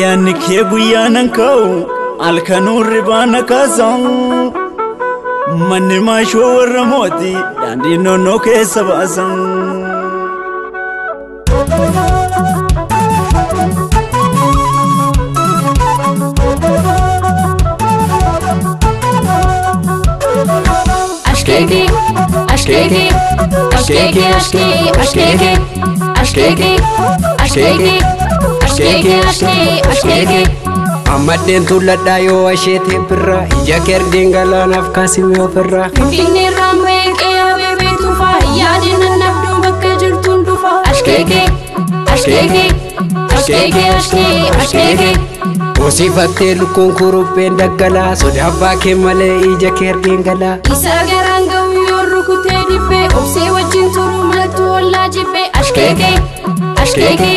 Yaanni kee guyyaanan ka'u halkanuu ribaana kaasan manni maashoo warra mootii daandii noonnoo keessa baasan. Ashkeeke, ashkeeke, ashkeeke, ashkee, ashkeeke, ashkeeke, ashkeeke, ashkeeke, ashkee, ashkeeke. Ammaddeen tuulladhaa yoo asheetee birraa ija keerdiin galaanaaf kaasimee ofirraa. Finfinnee irraan beekee abeebee tufaa yaadina nabduu bakka jirtuun dhufa. Ashkeeke, ashkeeke, ashkeeke, ashkee, ashkeeke. Hoosifattee lukkuun kurupheen daggalaa sodaa abbaa kee malee ija keerdiin galaa. Isa garaan ga'u yoo rukutee dhibbee obsee wajjin turuu maltu ollaa jibbee. Ashkeeke, ashkeeke,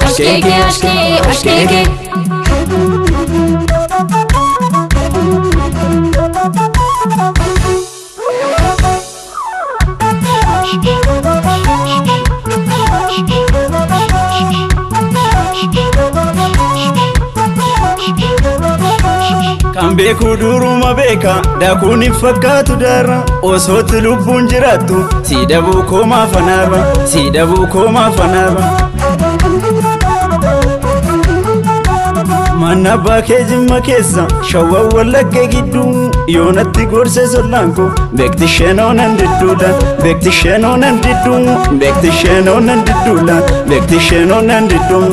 ashkeeke, ashkee, ashkeeke. Kan beeku duruma beeka daakuun hin fakkaatu darra osootti lubbuun jiraattu si dhabuu koomaa fanaarra si dhabuu koomaa fanaarra. Manna abbaa kee jimma keessa shawwan wallagga gidduu yoonatti gorse sollaan koo beekti isheenoo nan didduudha beekti isheenoo nan didduu beekti isheenoo nan didduudha beekti isheenoo nan didduu.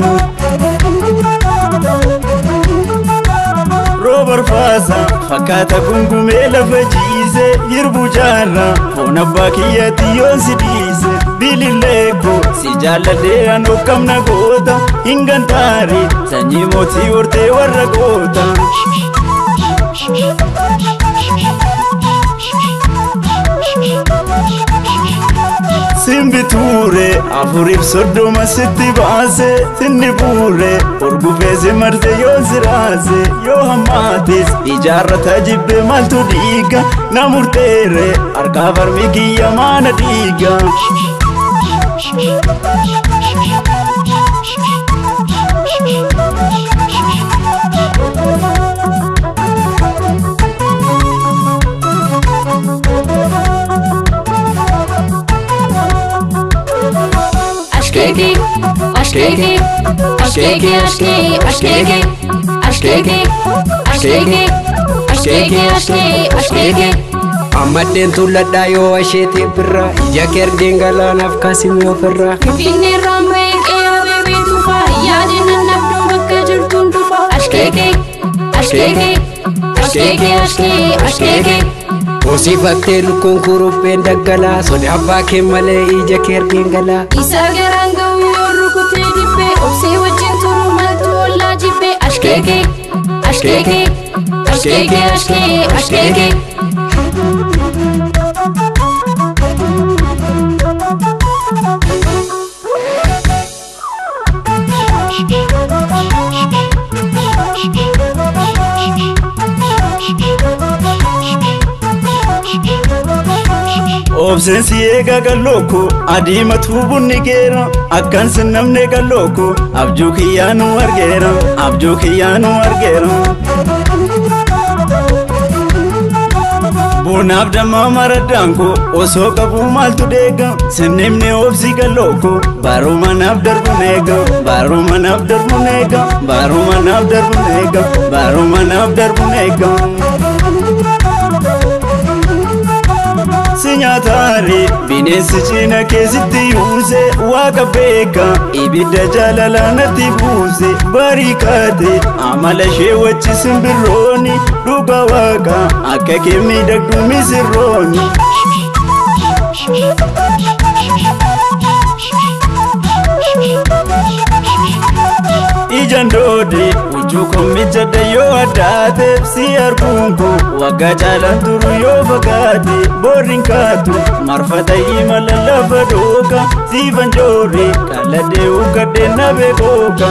Roobarfaasa fakkaata gungumee lafa ciise hirbuu jaarraa foon abbaa kiyyaatti yoon si dhiise bilillee koo si jaalladhee an hooggamna goota hin gantaare sanyii mootii hortee warra goota. Simbituure afuriif soddoma sitti baase sinni buure orgufee si marse yoo si raase yoo hammaates ijaarrata jibbe maaltu dhiiga na murteere harkaa farmi kiyya maana dhiiga. Ashkeeke, ashkeeke, ashkeeke, ashkee, ashkeeke, ashkeeke, ashkeeke, ashkeeke, ashkee, ashkeeke. Ammaddeen tuulladhaa yoo asheetee birraa ija keerdiin galaanaaf kaasimee ofirraa. Finfinnee irraan beekee abeebee tufaa yaadina nabduu bakka jirtuun dhufa. Ashkeeke, ashkeeke, ashkeeke, ashkee, ashkeeke. Hoosifattee lukkuun kurupheen daggalaa sodaa abbaa kee malee ija keerdiin galaa. Isa garaan ga'u yoo rukutee dhibbee obsee wajjin turuu maltu ollaa jibbee. Ashkeeke, ashkeeke, ashkeeke, ashkee, ashkeeke. Obseen si eega qallooko adiimatu bunni geera akkan sinnamne qallooko abjuu kiyyaanuu argeera abjuu kiyyaanuu argeera. Bunaaf dammaa maraddaan koo osoo qabuu maaltu deega sinnimne obsi qallooko baruma naaf darbu neega baruma naaf darbu neega baruma naaf darbu neega baruma naaf darbu neega. Si nyaataare bineensi cina keessatti yuuse waaqa beeka ibidda jaalalaa natti buuse barii kaate amala ishee wajji simbirrooni dhuga waaqa akka kee miidhagdu misirrooni. Ijaan doode. Huccuu kommijjadha yoo addaate, si arguun koo waggaa caalaan turu yoo fagaate. Boorriin kaatu marfata imala lafa dhooka, siifan joorre qalladhee ukkadhee na beekooka.